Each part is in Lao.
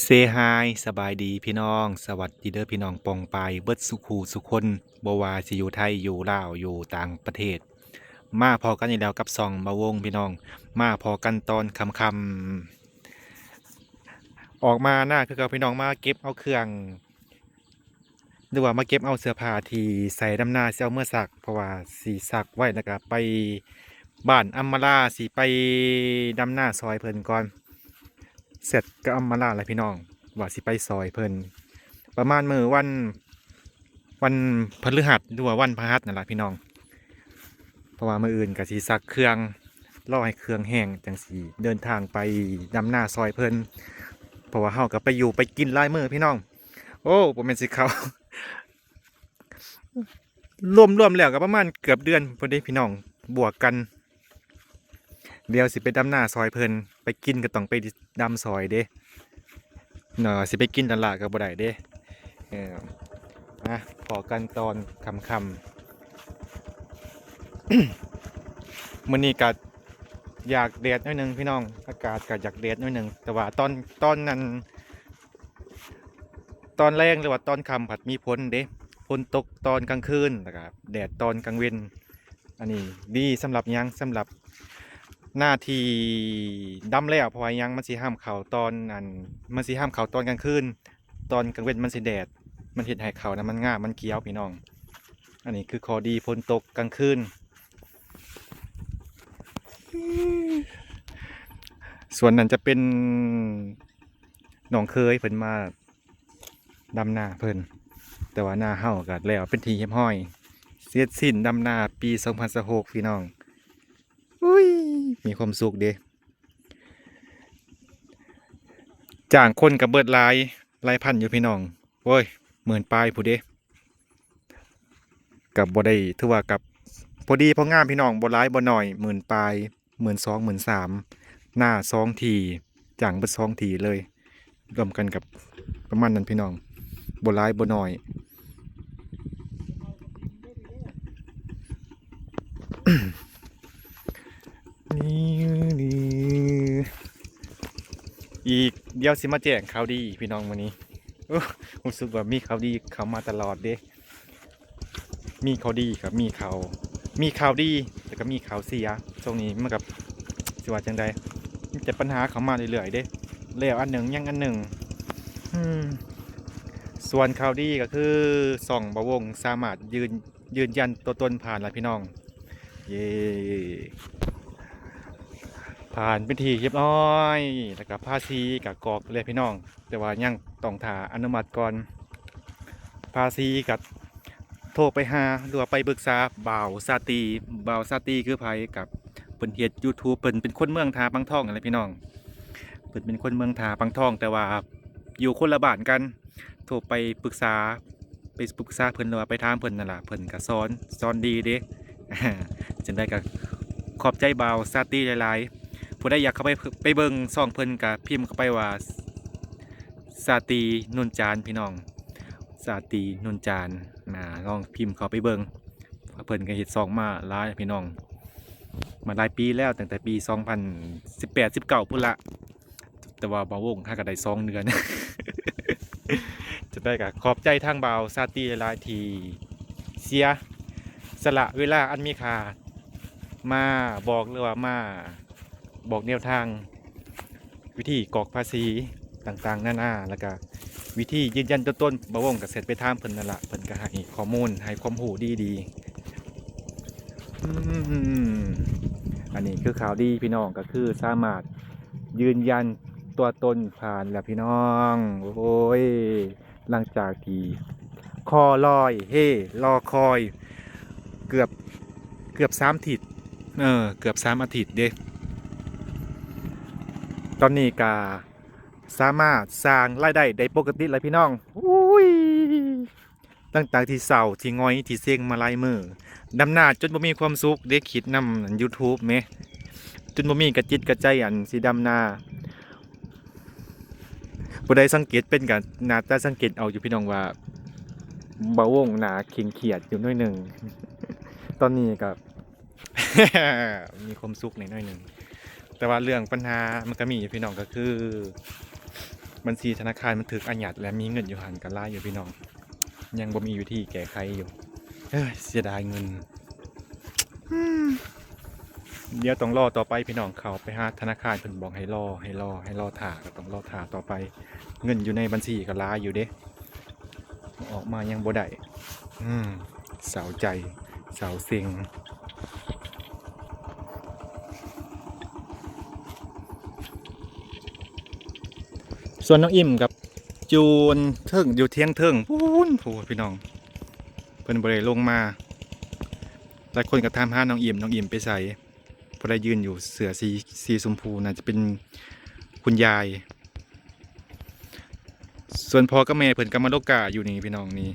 ເຊຮາຍ ສະບາຍດີພີ່ນ້ອງ ສະຫວັດດີເດີພີ່ນ້ອງປ້ອງປາຍເບິດສູ່ຄູ່ສູ່ຄົນ ບໍ່ວ່າຊິຢູ່ໄທ ຢູ່ລາວ ຢູ່ຕ່າງປະເທດ ມາພໍ້ກັນອີກແລ້ວກັບຊ່ອງບ່າວວົງພີ່ນ້ອງ ມາພໍ້ກັນຕອນຄ່ຳໆ ອອກມານາຄືເກົ່າພີ່ນ້ອງ ມາເກັບເອົາເຄື່ອງ ຫຼືວ່າມາເກັບເອົາເສື້ອຜ້າທີ່ໃສ່ດຳນາ ຊິເອົາເມືອຊັກ ເພາະວ່າຊິຊັກໄວ້ ແລ້ວກະໄປບ້ານອຳມາລາ ຊິໄປດຳນາຊ່ອຍເພິ່ນກ່ອນ ແຊັດກັບອຳມາລາແຫຼະພີ່ນ້ອງ ວ່າຊິໄປຊ່ອຍເພິ່ນ ປະມານມື້ວັນ ວັນພະລືຫັດ ຫຼືວ່າວັນພະຫັດນັ້ນລະພີ່ນ້ອງ ເພາະວ່າມື້ອື່ນກະຊິຊັກເຄື່ອງ ລໍໃຫ້ເຄື່ອງແຫ້ງ ຈັ່ງຊິເດີນທາງໄປດຳນາຊ່ອຍເພິ່ນ ເພາະວ່າເຮົາກະໄປຢູ່ໄປກິນຫຼາຍມື້ພີ່ນ້ອງ ໂອ້ ບໍ່ແມ່ນຊິເຂົ້າ ລວມໆແລ້ວກໍປະມານເກືອບເດືອນພຸ້ນເດ້ພີ່ນ້ອງ ບວກກັນ ດຽວຊິໄປດຳນາຊ່ອຍເພິ່ນ ໄປກິນກໍຕ້ອງໄປດຳຊ່ອຍເດ້ ເນາະ ຊິໄປກິນຕະຫຼາດກໍບໍ່ໄດ້ເດ້ ເອີ ມາພໍ້ກັນຕອນຄ່ຳໆ ມື້ນີ້ກໍຢາກແດດໜ້ອຍໜຶ່ງພີ່ນ້ອງ ອາກາດກໍຢາກແດດໜ້ອຍໜຶ່ງ ແຕ່ວ່າຕອນ ຕອນນັ້ນ ຕອນແລງ ຫຼືວ່າຕອນຄ່ຳພັດມີຝົນເດ້ ຝົນຕົກຕອນກາງຄືນ ແລ້ວກະແດດຕອນກາງເວັນ ອັນນີ້ດີສຳລັບຫຍັງ ສຳລັບນາທີ່ດຳແລ້ວ ເພາະວ່າຫຍັງ ມັນຊິຫ້າມເຂົ້າຕອນ ອັນ ມັນຊິຫ້າມເຂົ້າຕອນກາງຄືນ ຕອນກາງເວັນມັນຊິແດດ ມັນເຮັດໃຫ້ເຂົ້ານະມັນງາມ ມັນຂຽວພີ່ນ້ອງ ອັນນີ້ຄືຂໍ້ດີຝົນຕົກກາງຄືນ ສ່ວນນັ້ນຈະເປັນ ນ້ອງເຂີຍເພິ່ນມາດຳນາເພິ່ນ ແຕ່ວ່ານາເຮົາກໍແລ້ວເປັນທີ່ຮຽບຮ້ອຍ ເສັດສິ້ນດຳນາປີສອງພັນຊາວຫົກພີ່ນ້ອງ ອຸ້ຍ ມີຄວາມສຸກເດ້ ຈ້າງຄົນກໍເບິດຫຼາຍ ຫຼາຍພັນຢູ່ພີ່ນ້ອງ ໂອ້ຍ ໝື່ນປາຍພຸ້ນເດ້ ກໍບໍ່ໄດ້ ຖືວ່າກັບພໍດີພໍງາມພີ່ນ້ອງ ບໍ່ຫຼາຍບໍ່ໜ້ອຍ ໝື່ນປາຍ ໝື່ນສອງ ໝື່ນສາມ ນາສອງທີ່ ຈ້າງເບິດສອງທີ່ເລີຍ ລວມກັນກັບປະມານນັ້ນພີ່ນ້ອງ ບໍ່ຫຼາຍບໍ່ໜ້ອຍ ນີ້ ນີ້ ອີກ ດຽວຊິມາແຈ້ງຂ່າວດີພີ່ນ້ອງມື້ນີ້ ໂອ້ ຮູ້ສຶກວ່າມີຂ່າວດີເຂົ້າມາຕະຫຼອດເດ້ ມີຂ່າວດີກໍມີຂ່າວ ມີຂ່າວດີ ແລ້ວກໍມີຂ່າວເສຍ ຊ່ວງນີ້ມັນກໍ ຊິວ່າຈັ່ງໃດ ມີແຕ່ປັນຫາເຂົ້າມາເລື້ອຍໆເດ້ ແລ້ວອັນໜຶ່ງ ຍັງອັນໜຶ່ງ ອືມ ສ່ວນຂ່າວດີກໍຄື ຊ່ອງບ່າວວົງສາມາດຢືນ ຢືນຢັນຕົວຕົນຜ່ານແລ້ວພີ່ນ້ອງ ເຢ້ ຜ່ານເປັນທີ່ຮຽບຮ້ອຍ ແລ້ວກໍພາສີກໍກອກໄປແລ້ວພີ່ນ້ອງ ແຕ່ວ່າຍັງຕ້ອງຖ້າອະນຸມັດກ່ອນ ພາສີກໍໂທໄປຫາ ຫຼືວ່າໄປປຶກສາບ່າວຊາຕີ ບ່າວຊາຕີຄືໃຜ ກໍເພິ່ນເຮັດ YouTube ເພິ່ນເປັນຄົນເມືອງທ່າປາງທອງຫັ້ນແຫຼະພີ່ນ້ອງ ເພິ່ນເປັນຄົນເມືອງທ່າປາງທອງ ແຕ່ວ່າຢູ່ຄົນລະບ້ານກັນ ໂທໄປປຶກສາ ໄປປຶກສາເພິ່ນ ຫຼືວ່າໄປຖາມເພິ່ນນັ້ນລະ ເພິ່ນກະສອນ ສອນດີເດ້ ຈັ່ງໃດກະຂອບໃຈບ່າວຊາຕີຫຼາຍໆ ຜູ້ໃດຢາກເຂົ້າໄປ ໄປເບິ່ງຊ່ອງເພິ່ນກະພິມເຂົ້າໄປວ່າ ຊາຕີ ນຸນຈານ ພີ່ນ້ອງ ຊາຕີ ນຸນຈານ ອາ ລອງພິມເຂົ້າໄປເບິ່ງ ເພິ່ນກະເຮັດຊ່ອງມາຫຼາຍພີ່ນ້ອງ ມາຫຼາຍປີແລ້ວ ຕັ້ງແຕ່ປີສອງພັນສິບແປດ ສິບເກົ້າພຸ້ນລະ ແຕ່ວ່າບ່າວວົງຫາກໍໄດ້ສອງເດືອນ ຈະໄດ້ກໍຂອບໃຈທາງບ່າວຊາຕີຫຼາຍໆ ທີ່ເສຍສະຫຼະເວລາອັນມີຄ່າ ມາບອກ ຫຼືວ່າມາບອກແນວທາງ ວິທີກອກພາສີຕ່າງໆນານາ ແລ້ວກະວິທີຢືນຢັນຕົວຕົນ ບ່າວວົງກໍເສັດໄປຖາມເພິ່ນນັ້ນລະ ເພິ່ນກໍໃຫ້ຂໍ້ມູນ ໃຫ້ຄວາມຮູ້ດີໆ ອືມ ອັນນີ້ຄືຂ່າວດີພີ່ນ້ອງ ກໍຄືສາມາດຢືນຢັນຕົວຕົນຜ່ານແລ້ວພີ່ນ້ອງ ໂອ້ຍ ຫຼັງຈາກທີ່ລໍລອຍ ເຮ ລໍຄອຍ ເກືອບ ເກືອບສາມທິດ ເອີ ເກືອບສາມອາທິດເດ້ ຕອນນີ້ກະສາມາດສ້າງລາຍໄດ້ໄດ້ປົກກະຕິແລ້ວພີ່ນ້ອງ ໂອ້ຍ ຫຼັງຈາກທີ່ເສົ້າ ທີ່ຫງອຍ ທີ່ເຊັງມາຫຼາຍມື້ ດຳນາຈົນບໍ່ມີຄວາມສຸກເດ້ ຄິດນຳ YouTube ແໝ ຈົນບໍ່ມີກະຈິດກະໃຈອັນຊິດຳນາ ຜູ້ໃດສັງເກດເປັນກໍໜ້າຈະສັງເກດເອົາຢູ່ພີ່ນ້ອງວ່າ ບ່າວວົງໜ້າເຄັ່ງຄຽດຢູ່ໜ້ອຍໜຶ່ງ ຕອນນີ້ກໍ ມີຄວາມສຸກແດ່ໜ້ອຍໜຶ່ງ ແຕ່ວ່າເລື່ອງປັນຫາມັນກໍມີຢູ່ພີ່ນ້ອງ ກໍຄື ບັນຊີທະນາຄານມັນຖືກອາຍັດ ແລະ ມີເງິນຢູ່ຫັ້ນກໍຫຼາຍຢູ່ພີ່ນ້ອງ, ຍັງບໍ່ມີວິທີແກ້ໄຂຢູ່. ເອີຍ ເສຍດາຍເງິນ. ອືມ ດຽວຕ້ອງລໍຕໍ່ໄປພີ່ນ້ອງ, ເຂົ້າໄປຫາທະນາຄານເພິ່ນບອກໃຫ້ລໍ ໃຫ້ລໍ ໃຫ້ລໍຖ້າ ກໍຕ້ອງລໍຖ້າຕໍ່ໄປ. ເງິນຢູ່ໃນບັນຊີກໍຫຼາຍຢູ່ເດ້. ອອກມາຍັງບໍ່ໄດ້. ອືມ ເສົ້າໃຈ ເສົ້າເຊັງ. ສ່ວນນ້ອງອີ່ມກັບຈູນເທິງ ຢູ່ທຽງເທິງພຸ້ນ ຜູ້ພີ່ນ້ອງ, ເພິ່ນບໍ່ໄດ້ລົງມາ. ຫຼາຍຄົນກໍຖາມຫານ້ອງອີ່ມ ນ້ອງອີ່ມໄປໃສ? ຜູ້ໃດຢືນຢູ່ເສື້ອສີ ສີຊົມພູ ໜ້າຈະເປັນຄຸນຍາຍ. ສ່ວນພໍ່ກັບແມ່ເພິ່ນກໍມາລົກກ້າຢູ່ນີ້ພີ່ນ້ອງນີ້.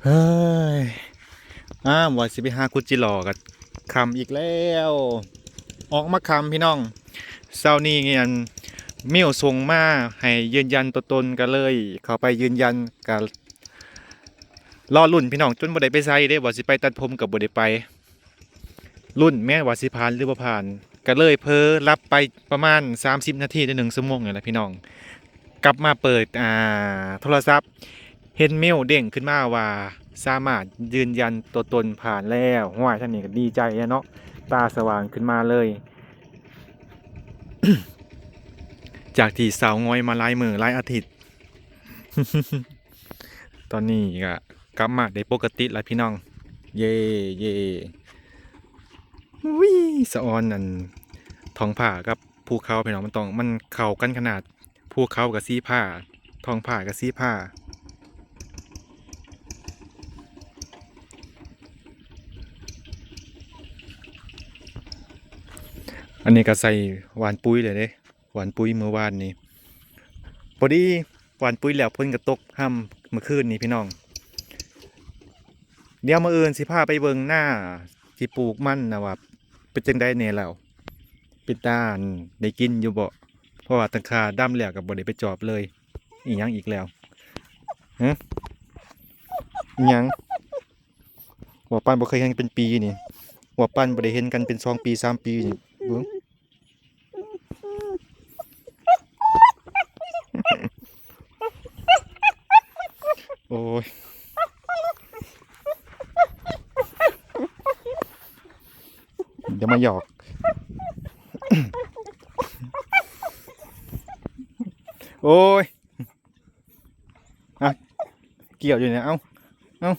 ເຮີ້ຍ ອ້າວ ວ່າຊິໄປຫາຂຸດຈິຫຼໍ່ກໍຄ່ຳອີກແລ້ວ. ອອກມາຄ່ຳພີ່ນ້ອງ. ເຊົ້ານີ້ອັນ ມິວສົ່ງມາໃຫ້ຢືນຢັນຕົວຕົນ ກໍເລີຍເຂົ້າໄປຢືນຢັນ. ກໍລໍລຸ້ນພີ່ນ້ອງ ຈົນບໍ່ໄດ້ໄປໃສເດ້, ວ່າຊິໄປຕັດຜົມກໍບໍ່ໄດ້ໄປ. ລຸ້ນແມ່ນວ່າຊິຜ່ານຫຼືບໍ່ຜ່ານ, ກໍເລີຍເຜີຫຼັບໄປປະມານສາມສິບນາທີ ຫຼື ໜຶ່ງຊົ່ວໂມງນີ້ແຫຼະພີ່ນ້ອງ. ກັບມາເປີດ ອ່າ ໂທລະສັບ ເຫັນເມວເດ້ງຂຶ້ນມາວ່າສາມາດຢືນຢັນຕົວຕົນຜ່ານແລ້ວ. ໂອ້ຍ ທາງນີ້ກໍດີໃຈແລ້ວເນາະ, ຕາສະຫວ່າງຂຶ້ນມາເລີຍ. ຈາກທີ່ເສົ້າຫງອຍມາຫຼາຍມື້ຫຼາຍອາທິດ ຕອນນີ້ກໍກັບມາໄດ້ປົກກະຕິແລ້ວພີ່ນ້ອງ. ເຢ້ ເຢ້. ອຸ້ຍ ສະອອນອັນ ທ້ອງຟ້າກັບພູເຂົາພີ່ນ້ອງ, ມັນຕ້ອງ ມັນເຂົ້າກັນຂະໜາດ. ພູເຂົາກໍສີຟ້າ ທ້ອງຟ້າກໍສີຟ້າ. ອັນນີ້ກໍໃສ່ຫວ່ານປຸ໋ຍແລ້ວເດ້, ຫວ່ານປຸ໋ຍມື້ວານນີ້. ພໍດີຫວ່ານປຸ໋ຍແລ້ວ ຝົນກໍຕົກຮຳເມື່ອຄືນນີ້ພີ່ນ້ອງ. ດຽວມື້ອື່ນຊິພາໄປເບິ່ງນາທີ່ປູກມັນນະວ່າເປັນຈັ່ງໃດແດ່ແລ້ວ, ເປັນຕາໄດ້ກິນຢູ່ບໍ່? ເພາະວ່າຕັ້ງຄ່າດຳແລ້ວກໍບໍ່ໄດ້ໄປຈອບເລີຍ. ອີ່ຫຍັງອີກແລ້ວ? ຮະ? ອີ່ຫຍັງ? ວ່າປານບໍ່ເຄີຍເຫັນກັນເປັນປີນີ້, ວ່າປານບໍ່ໄດ້ເຫັນກັນເປັນສອງປີ ສາມປີນີ້. ເບິ່ງ ໂອ້ຍ ຢ່າມາຫຍອກ. ໂອ້ຍ ອ່ະ ກ່ຽວຢູ່ນີ້ ເອົາ ເອົາ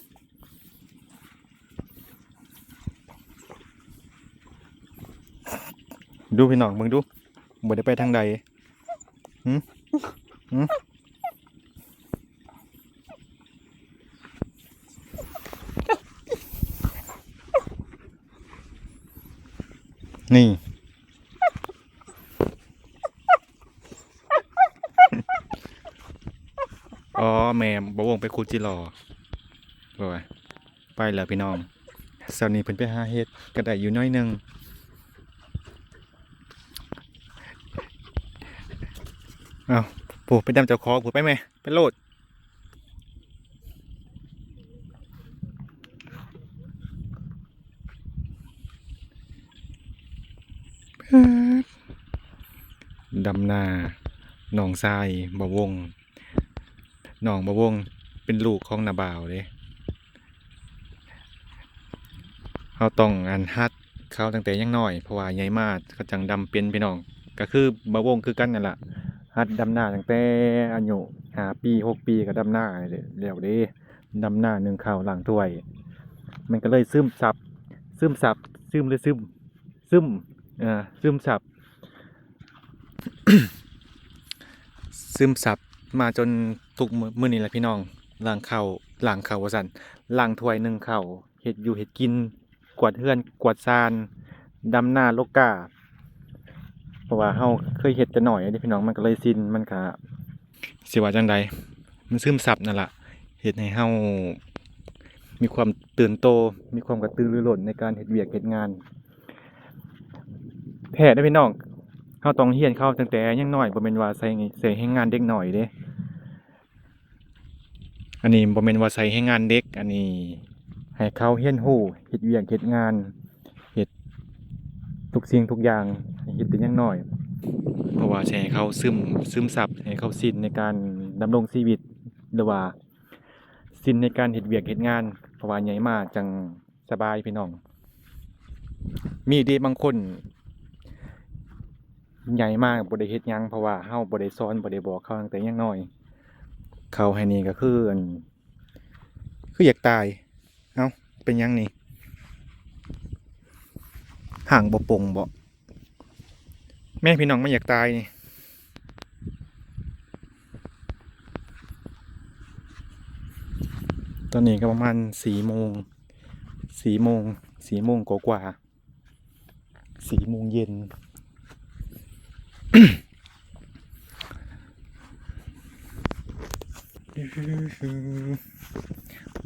ດູພີ່ນ້ອງເບິ່ງດູ ບໍ່ໄດ້ໄປທາງໃດ. ຫຶ? ຫຶ? ນີ້ ອໍ ແມ່ບ່າວວົງໄປຂຸດຈິຫຼໍ່. ໂອ້ຍ ໄປແລ້ວພີ່ນ້ອງ. ເຊົ້ານີ້ເພິ່ນໄປຫາເຫັດກໍໄດ້ຢູ່ໜ້ອຍໜຶ່ງ. ເອົ້າ ໂອ້ ໄປນຳເຈົ້າຂອງພຸ້ນ ໄປແມ່ ໄປໂລດ. ດຳນາ ນ້ອງຊາຍບ່າວວົງ. ນ້ອງບ່າວວົງເປັນລູກຂອງນ້າບ່າວເດ້. ເຮົາຕ້ອງ ອັນ ຫັດເຂົາຕັ້ງແຕ່ຍັງນ້ອຍ ເພາະວ່າໃຫຍ່ມາເຂົາຈັ່ງດຳເປັນ ພີ່ນ້ອງ. ກໍຄືບ່າວວົງຄືກັນນັ້ນລະ ຫັດດຳນາຕັ້ງແຕ່ອາຍຸຫ້າປີ ຫົກປີ ກໍດຳນາແລ້ວເດ້. ດຳນາ ໜຶ້ງເຂົ້າ ລ້າງຖ້ວຍ ມັນກໍເລີຍຊຶມຊັບ ຊຶມຊັບ ຊຶມ ຫຼື ຊຶມ ຊຶມ ເອີ ຊຶມຊັບ ຊຶມຊັບມາຈົນທຸກມື້ ມື້ນີ້ແຫຼະພີ່ນ້ອງ. ລ້າງເຂົ້າ ລ້າງເຂົ້າວ່າຊັ້ນ ລ້າງຖ້ວຍ ໜຶ້ງເຂົ້າ ເຮັດຢູ່ເຮັດກິນ ກວາດເຮືອນກວາດຊານ ດຳນາລົກກ້າ. ເພາະວ່າເຮົາເຄີຍເຮັດແຕ່ນ້ອຍເດ້ພີ່ນ້ອງ ມັນກໍເລີຍຊິນ ມັນກະ ຊິວ່າຈັ່ງໃດ ມັນຊຶມຊັບນັ້ນລະ ເຮັດໃຫ້ເຮົາມີຄວາມຕື່ນໂຕ ມີຄວາມກະຕືລືລົ້ນໃນການເຮັດວຽກເຮັດງານ. ແທ້ເດ້ພີ່ນ້ອງ ເຮົາຕ້ອງຮຽນເຂົາຕັ້ງແຕ່ຍັງນ້ອຍ ບໍ່ແມ່ນວ່າໃສ່ ໃສ່ແຮງງານເດັກນ້ອຍເດ້. ອັນນີ້ບໍ່ແມ່ນວ່າໃຊ້ແຮງງານເດັກ, ອັນນີ້ໃຫ້ເຂົາຮຽນຮູ້ເຮັດວຽກເຮັດງານ, ເຮັດທຸກສິ່ງທຸກຢ່າງ, ໃຫ້ເຮັດແຕ່ຍັງນ້ອຍ, ເພາະວ່າຊິໃຫ້ເຂົາຊຶມ, ຊຶມຊັບ, ໃຫ້ເຂົາຊິນໃນການດຳລົງຊີວິດ ຫຼືວ່າຊິນໃນການເຮັດວຽກເຮັດງານ, ເພາະວ່າໃຫຍ່ມາຈັ່ງ ສະບາຍພີ່ນ້ອງ. ມີເດ້ບາງຄົນໃຫຍ່ມາບໍ່ໄດ້ເຮັດຫຍັງ ເພາະວ່າເຮົາບໍ່ໄດ້ສອນ ບໍ່ໄດ້ບອກເຂົາຕັ້ງແຕ່ຍັງນ້ອຍ. ເຂົາໃຫ້ນີ້ກໍຄື ອັນ ຄືຢາກຕາຍ. ເອົ້າ ເປັນຫຍັງນີ້? ຮ່າງບໍ່ປົງບໍ? ແມ່ພີ່ນ້ອງ ມັນຢາກຕາຍນີ້. ຕອນນີ້ກໍປະມານສີ່ໂມງ, ສີ່ໂມງ, ສີ່ໂມງກວ່າໆ, ສີ່ໂມງເຢັນ.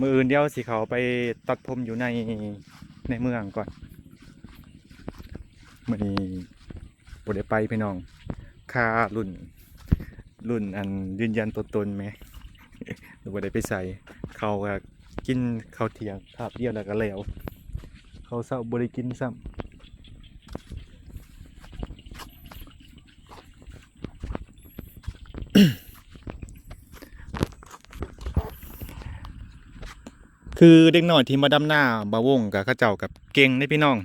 ມື້ອື່ນດຽວຊິເຂົ້າໄປຕັດຜົມຢູ່ໃນ ໃນເມືອງກ່ອນ. ມື້ນີ້ບໍ່ໄດ້ໄປພີ່ນ້ອງ, ຄາລຸ້ນ ລຸ້ນອັນຢືນຢັນຕົວຕົນແໝ່ ບໍ່ໄດ້ໄປໃສ. ເຂົ້າກໍກິນເຂົ້າທ່ຽງຄາບດຽວແລ້ວກໍແລ້ວ, ເຂົ້າເຊົ້າບໍ່ໄດ້ກິນຊ້ຳ. ຄືເດັກນ້ອຍທີ່ມາດຳນາບ່າວວົງ ກໍເຂົາເຈົ້າກໍເກັ່ງເດ້ພີ່ນ້ອງ.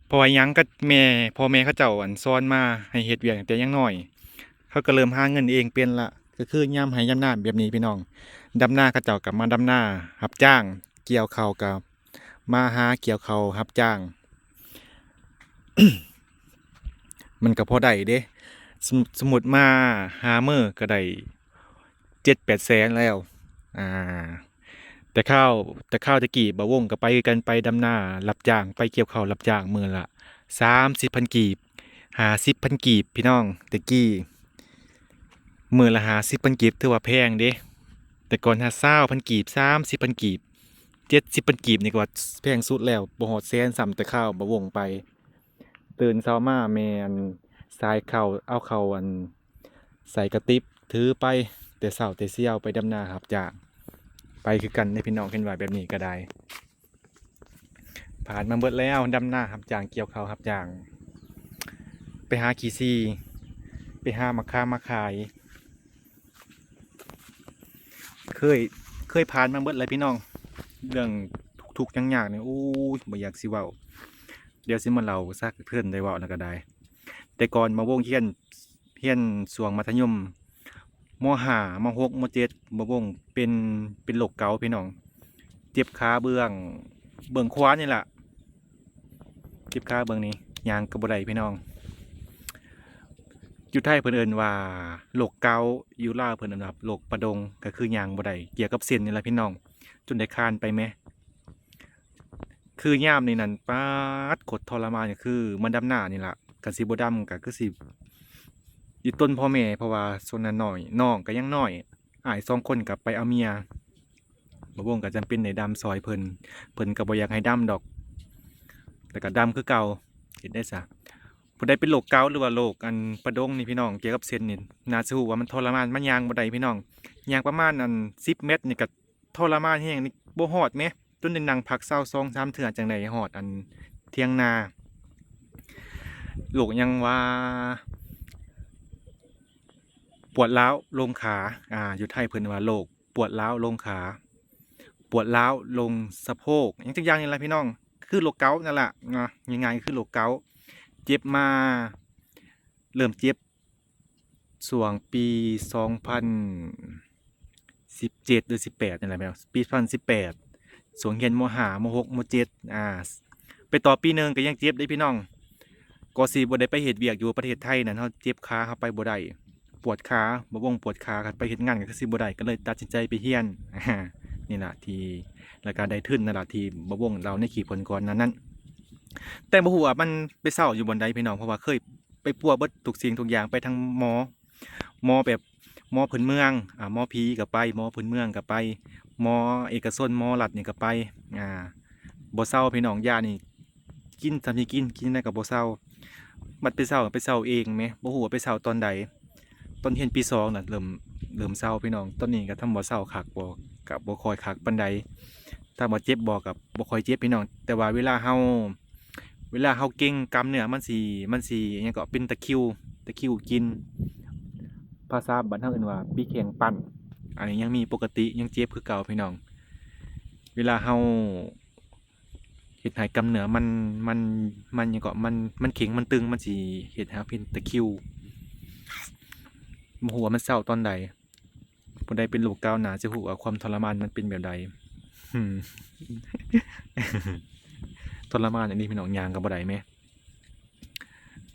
ເພາະວ່າຫຍັງ ກໍແມ່ ພໍ່ແມ່ເຂົາເຈົ້າ ອັນ ສອນມາໃຫ້ເຮັດວຽກຕັ້ງແຕ່ຍັງນ້ອຍ, ເຂົາກໍເລີ່ມຫາເງິນເອງເປັນລະ. ກໍຄືຍາມໄຮ່ຍາມນາແບບນີ້ພີ່ນ້ອງ, ດຳນາເຂົາເຈົ້າກໍມາດຳນາຮັບຈ້າງ, ກ່ຽວເຂົ້າກໍມາຫາກ່ຽວເຂົ້າຮັບຈ້າງ. ມັນກໍພໍໄດ້ເດ້, ສົມ ສົມມຸດມາຫ້າມື້ກໍໄດ້ເຈັດແປດແສນແລ້ວ. ອ່າ ແຕ່ຄາວ ແຕ່ຄາວແຕ່ກີ້ບ່າວວົງກໍໄປຄືກັນ, ໄປດຳນາຮັບຈ້າງ, ໄປກ່ຽວເຂົ້າຮັບຈ້າງ ມື້ລະສາມສິບພັນກີບ, ຫ້າສິບພັນກີບ ພີ່ນ້ອງ. ແຕ່ກີ້ມື້ລະຫ້າສິບພັນກີບ ຖືວ່າແພງເດ້. ແຕ່ກ່ອນຫາຊາວພັນກີບ, ສາມສິບພັນກີບ, ເຈັດສິບພັນກີບນີ້ກໍວ່າແພງສຸດແລ້ວ, ບໍ່ຮອດແສນຊ້ຳ. ແຕ່ຄາວບ່າວວົງໄປ ຕື່ນເຊົ້າມາແມ່ນສາຍເຂົ້າ ເອົາເຂົ້າ ອັນ ໃສ່ກະຕິບ ຖືໄປແຕ່ເຊົ້າແຕ່ຊຽວ ໄປດຳນາຮັບຈ້າງ. ໄປຄືກັນເດ້ພີ່ນ້ອງ, ເຫັນວ່າແບບນີ້ກໍໄດ້ ຜ່ານມາເບິດແລ້ວ, ດຳນາຮັບຈ້າງ, ກ່ຽວເຂົ້າຮັບຈ້າງ, ໄປຫາຂີ້ຊີ່, ໄປຫາໝາກຂາມມາຂາຍ. ເຄີຍ ເຄີຍຜ່ານມາເບິດແລ້ວພີ່ນ້ອງ, ເລື່ອງທຸກໆຍາກໆນີ້ ໂອ້ຍ ບໍ່ຢາກຊິເວົ້າ. ດຽວຊິມາເລົ່າຊະ, ເພິ່ນໄດ້ເວົ້າແລ້ວກໍໄດ້. ແຕ່ກ່ອນບ່າວວົງຮຽນ ຮຽນຊ່ວງມັດທະຍົມ ມໍຫ້າ ມໍຫົກ ມໍເຈັດ ບ່າວວົງເປັນ ເປັນໂລກເກົາພີ່ນ້ອງ, ເຈັບຂາເບື້ອງ ເບື້ອງຂວານີ້ລະ. ເຈັບຂາເບື້ອງນີ້ ຍ່າງກໍບໍ່ໄດ້ພີ່ນ້ອງ. ຢູ່ໄທເພິ່ນເອີ້ນວ່າໂລກເກົາ, ຢູ່ລາວເພິ່ນເອີ້ນວ່າໂລກປະດົງ, ກໍຄືຍ່າງບໍ່ໄດ້, ກ່ຽວກັບເສັ້ນນີ້ລະພີ່ນ້ອງ, ຈົນໄດ້ຄານໄປແໝ່. ຄືຍາມນີ້ນັ້ນ ປາດ ໂຄດທໍລະມານ, ກໍຄືມາດຳນານີ້ລະ. ຄັນຊິບໍ່ດຳກໍຄືຊິອີ່ຕົນພໍ່ແມ່, ເພາະວ່າຊ່ວງນັ້ນນ້ອຍ, ນ້ອງກໍຍັງນ້ອຍ, ອ້າຍສອງຄົນກໍໄປເອົາເມຍ. ບ່າວວົງກໍຈຳເປັນໄດ້ດຳຊ່ອຍເພິ່ນ, ເພິ່ນກໍບໍ່ຢາກໃຫ້ດຳດອກ, ແຕ່ກໍດຳຄືເກົ່າ. ເຮັດໄດ້ຊະ. ຜູ້ໃດເປັນໂລກເກົາ ຫຼືວ່າໂລກ ອັນ ປະດົງນີ້ພີ່ນ້ອງ, ກ່ຽວກັບເສັ້ນນີ້ ໜ້າຊິຮູ້ວ່າມັນທໍລະມານ, ມັນຍ່າງບໍ່ໄດ້ພີ່ນ້ອງ. ຍ່າງປະມານ ອັນ ສິບແມັດນີ້ກໍທໍລະມານແຮງ, ນີ້ບໍ່ຮອດແໝ່, ຈົນໄດ້ນັ່ງພັກເຊົາສອງສາມເທື່ອ ຈັ່ງໄດ້ຮອດ ອັນ ຖຽງນາ. ໂລກຫຍັງຫວາ? ປວດຮ້າວລົງຂາ. ອ່າ ຢູ່ໄທເພິ່ນວ່າໂລກ ປວດລ້າວລົງຂາ, ປວດລ້າວລົງສະໂພກ ຫຍັງຈັກຢ່າງນີ້ລະພີ່ນ້ອງ, ຄືໂລກເກົານັ້ນລະເນາະ, ງ່າຍໆ ຄືໂລກເກົາ. ເຈັບມາ ເລີ່ມເຈັບຊ່ວງປີສອງພັນສິບເຈັດ ຫຼື ສິບແປດນີ້ແຫຼະແມ່ນ ປີສອງພັນສິບແປດ ຊ່ວງຮຽນ ມໍຫ້າ ມໍຫົກ ມໍເຈັດ ອ່າ ໄປຕໍ່ປີໜຶ່ງກໍຍັງເຈັບເດ້ພີ່ນ້ອງ. ກໍຊິບໍ່ໄດ້ໄປເຮັດວຽກຢູ່ປະເທດໄທນັ້ນ, ເຮົາເຈັບຂາ ເຮົາໄປບໍ່ໄດ້. ປວດຂາ, ບ່າວວົງປວດຂາ, ຄັນໄປເຮັດງານກໍຄືຊິບໍ່ໄດ້, ກໍເລີຍຕັດສິນໃຈໄປຮຽນ ນີ້ລະ ທີ່ ແລ້ວກໍໄດ້ທຶນນັ້ນລະ ທີ່ບ່າວວົງເລົ່າໃນຄລິບກ່ອນໆນັ້ນ. ແຕ່ບໍ່ຮູ້ວ່າມັນໄປເຊົາຢູ່ບ່ອນໃດພີ່ນ້ອງ, ເພາະວ່າເຄີຍໄປປົວເບິດທຸກສິ່ງທຸກຢ່າງ, ໄປທັງໝໍ, ໝໍແບບ ໝໍພື້ນເມືອງ, ອ່າ ໝໍຜີກໍໄປ, ໝໍພື້ນເມືອງກໍໄປ, ໝໍເອກະຊົນ, ໝໍລັດນີ້ກໍໄປ, ອ່າ ບໍ່ເຊົາພີ່ນ້ອງ. ຢານີ້ ກິນສ່ຳຊິກິນ, ກິນຈັ່ງໃດກໍບໍ່ເຊົາ. ບັດໄປເຊົາ ໄປເຊົາເອງແໝ່, ບໍ່ຮູ້ວ່າໄປເຊົາຕອນໃດ. ຕອນຮຽນປີສອງນະ ເລີ່ມ ເລີ່ມເຊົາພີ່ນ້ອງ. ຕອນນີ້ກໍທຳບໍ່ເຊົາຄັກບໍ່, ກະບໍ່ຄ່ອຍຄັກປານໃດ. ຖາມວ່າເຈັບບໍ່ ກະບໍ່ຄ່ອຍເຈັບພີ່ນ້ອງ, ແຕ່ວ່າເວລາເຮົາ ເວລາເຮົາເກັງກ້າມເນື້ອ ມັນຊິ ມັນຊິຫຍັງເກາະ ເປັນຕະຄຣິວ ຕະຄຣິວກິນ. ພາສາບ້ານເຮົາເອີ້ນວ່າປີແຂ້ງປັ້ນ. ອັນນີ້ຍັງມີປົກກະຕິ ຍັງເຈັບຄືເກົ່າພີ່ນ້ອງ. ເວລາເຮົາເຮັດໃຫ້ກ້າມເນື້ອມັນ ມັນ ມັນຫຍັງເກາະ ມັນ ມັນເຄັ່ງ ມັນຕຶງ ມັນຊິເຮັດໃຫ້ເຮົາເປັນຕະຄຣິວ. ບໍ່ຮູ້ວ່າມັນເຊົາຕອນໃດ. ຜູ້ໃດເປັນໂລກເກົາໜ້າຈະຮູ້ວ່າຄວາມທໍລະມານມັນເປັນແບບໃດ. ອືມ ທໍລະມານອີ່ຫຼີພີ່ນ້ອງ, ຍ່າງກໍບໍ່ໄດ້ແມ.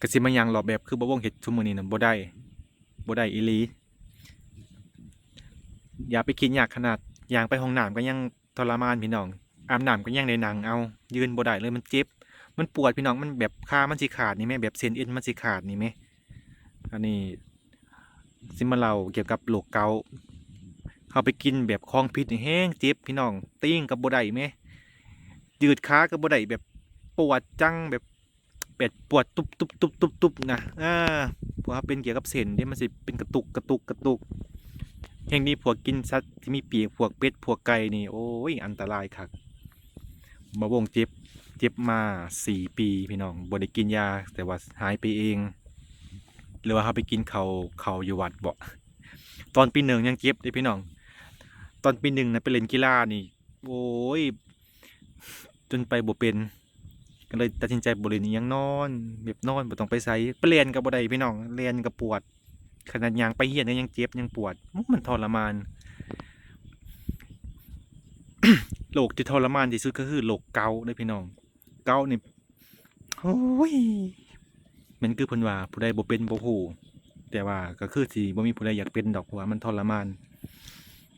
ກະຊິມາຍ່າງລອບແບບຄືບ່າວວົງເຮັດຊຸມື້ນີ້ນະ ບໍ່ໄດ້ ບໍ່ໄດ້ອີ່ຫຼີ. ຢ່າໄປຄິດຍາກຂະໜາດ ຍ່າງໄປຫ້ອງນ້ຳກໍຍັງທໍລະມານພີ່ນ້ອງ, ອາບນ້ຳກໍຍັງໄດ້ນັ່ງເອົາ, ຢືນບໍ່ໄດ້ເລີຍ ມັນເຈັບ ມັນປວດພີ່ນ້ອງ. ມັນແບບຂາມັນຊິຂາດນີ້ແມ, ແບບເສັ້ນເອັນມັນຊິຂາດນີ້ແມ. ອັນນີ້ ຊິມາເລົ່າກ່ຽວກັບໂລກເກົາ. ເຮົາໄປກິນແບບຂອງຜິດນີ້ແຮງເຈັບພີ່ນ້ອງ, ຕີງກໍບໍ່ໄດ້ແມ, ຢືດຂາກໍບໍ່ໄດ້, ແບບປວດຈັງ ແບບ ແບບປວດຕຸບໆໆໆນະ. ອາ ພວກເຮົາເປັນກ່ຽວກັບເສັ້ນເດ້ ມັນຊິເປັນກະຕຸກ ກະຕຸກ ກະຕຸກ. ແຮງດີພວກກິນສັດທີ່ມີປີກ ພວກເປັດ ພວກໄກ່ນີ້ ໂອ້ຍ ອັນຕະລາຍຄັກ. ບ່າວວົງເຈັບ ເຈັບມາສີ່ປີພີ່ນ້ອງ, ບໍ່ໄດ້ກິນຢາ ແຕ່ວ່າຫາຍໄປເອງ ຫຼືວ່າເຮົາໄປກິນເຂົ້າ ເຂົ້າຢູ່ວັດບໍ. ຕອນປີໜຶ່ງຍັງເຈັບເດ້ພີ່ນ້ອງ, ຕອນປີໜຶ່ງນະໄປຫຼິ້ນກິລານີ້ ໂອ້ຍ ຈົນໄປບໍ່ເປັນ, ກໍເລີຍຕັດສິນໃຈບໍ່ຫຼິ້ນອີ່ຫຍັງ, ນອນ ແບບນອນ ບໍ່ຕ້ອງໄປໃສ, ໄປແລ່ນກໍບໍ່ໄດ້ພີ່ນ້ອງ, ແລ່ນກໍປວດ. ຂະໜາດຍ່າງໄປຮຽນກໍຍັງເຈັບ ຍັງປວດ. ໂອ້ ມັນທໍລະມານ. ໂລກທີ່ທໍລະມານທີ່ສຸດກໍຄືໂລກເກົາເດ້ພີ່ນ້ອງ. ເກົານີ້ ໂອ້ຍ ແມ່ນຄືເພິ່ນວ່າ ຜູ້ໃດບໍ່ເປັນບໍ່ຮູ້, ແຕ່ວ່າກໍຄືຊິບໍ່ມີຜູ້ໃດຢາກເປັນດອກ ເພາະວ່າມັນທໍລະມານ,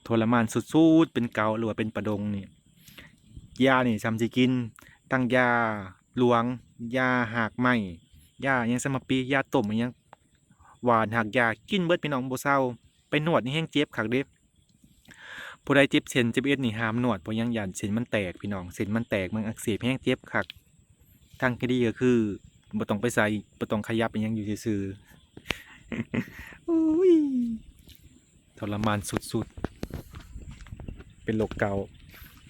ທໍລະມານສຸດໆ. ເປັນເກົາ ຫຼືວ່າເປັນປະດົງນີ້ ຢານີ້ຊ່ຳຊິກິນ ທັງຢາຫຼວງ, ຢາຮາກໄມ້, ຢາຫຍັງ ສະມະປີ, ຢາຕົ້ມ ອີ່ຫຍັງ ຫວ່ານຮາກຢາ ກິນເບິດພີ່ນ້ອງ ບໍ່ເຊົາ. ໄປນວດນີ້ແຮງເຈັບຄັກເດ້. ຜູ້ໃດເຈັບເສັ້ນເຈັບເອັນນີ້ຫ້າມນວດ, ເພາະຫຍັງ? ຢ້ານເສັ້ນມັນແຕກພີ່ນ້ອງ, ເສັ້ນມັນແຕກ ມັນອັກເສບ ແຮງເຈັບຄັກ. ທາງທີ່ດີກໍຄືບໍ່ຕ້ອງໄປໃສ, ບໍ່ຕ້ອງຂະຫຍັບອີ່ຫຍັງ, ຢູ່ຊື່ໆ. ໂອ້ຍ ທໍລະມານສຸດໆ ເປັນໂລກເກົາ.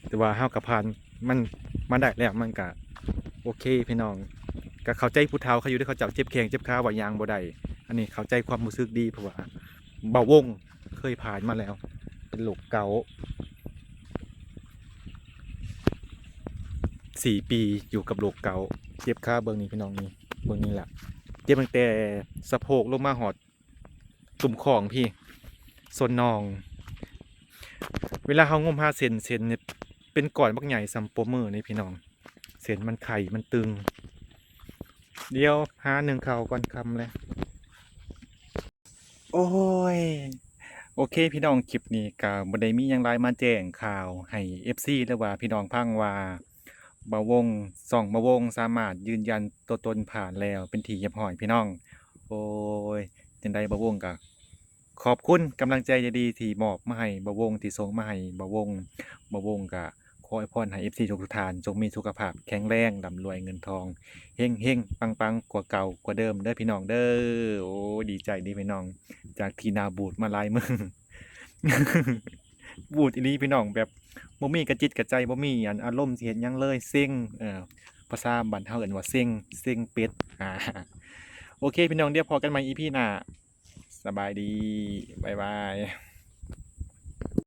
ແຕ່ວ່າເຮົາກໍຜ່ານມັນມາໄດ້ແລ້ວ, ມັນກໍໂອເຄພີ່ນ້ອງ. ກໍເຂົ້າໃຈຜູ້ເຖົ້າເຂົາຢູ່ເດ້, ເຂົາເຈົ້າເຈັບແຂ້ງເຈັບຂາວ່າຍ່າງບໍ່ໄດ້. ອັນນີ້ເຂົ້າໃຈຄວາມຮູ້ສຶກດີ, ເພາະວ່າບ່າວວົງເຄີຍຜ່ານມາແລ້ວ ເປັນໂລກເກົາ ສີ່ປີ ຢູ່ກັບໂລກເກົາ. ເຈັບຂາເບິ່ງນີ້ພີ່ນ້ອງ, ນີ້ ເບິ່ງນີ້ລະ, ເຈັບຕັ້ງແຕ່ສະໂພກລົງມາຮອດ ຕຸ່ມຂອງພີ້ ສົ້ນໜ່ອງ. ເວລາເຮົາງົມຫາເສັ້ນ, ເສັ້ນນີ້ເປັນກ້ອນບັກໃຫຍ່ສ່ຳໂປ້ມືນີ້ພີ່ນ້ອງ. ເສັ້ນມັນໄຂ້ ມັນຕຶງ. ດຽວຫາໜຶ້ງເຂົ້າກ່ອນ, ຄ່ຳແລ້ວ. ໂອ້ຍ ໂອເຄພີ່ນ້ອງ, ຄລິບນີ້ກໍບໍ່ໄດ້ມີຫຍັງຫຼາຍ, ມາແຈ້ງຂ່າວໃຫ້ເອັຟຊີ ຫຼືວ່າພີ່ນ້ອງຟັງວ່າ ບ່າວວົງ ຊ່ອງບ່າວວົງສາມາດຢືນຢັນຕົວຕົນຜ່ານແລ້ວເປັນທີ່ຮຽບຮ້ອຍພີ່ນ້ອງ. ໂອ້ຍ ຈັ່ງໃດບ່າວວົງກໍຂອບຄຸນກຳລັງໃຈດີໆທີ່ມອບມາໃຫ້ບ່າວວົງ, ທີ່ສົ່ງມາໃຫ້ບ່າວວົງ. ບ່າວວົງກໍຂໍອວຍພອນໃຫ້ເອັຟຊີທຸກໆທ່ານ ຈົ່ງມີສຸຂະພາບແຂງແຮງ, ລ່ຳລວຍເງິນທອງ, ເຮັງໆປັງໆກວ່າເກົ່າກວ່າເດີມເດີພີ່ນ້ອງເດີ. ໂອ້ຍ ດີໃຈເດ້ພີ່ນ້ອງ, ຈາກທີ່ໜ້າບູດມາຫຼາຍມື້. ບູດອີ່ຫຼີພີ່ນ້ອງ, ແບບບໍ່ມີກະຈິດກະໃຈ, ບໍ່ມີອັນອາລົມຊິເຮັດຫຍັງເລີຍ, ເຊັງ. ເອີ ພາສາບ້ານເຮົາເອີ້ນວ່າເຊັງ, ເຊັງເປັດ. ອາ ໂອເຄພີ່ນ້ອງ, ດຽວພໍ້ກັນໃໝ່ອີພີໜ້າ. ສະບາຍດີ, ບາຍບາຍ.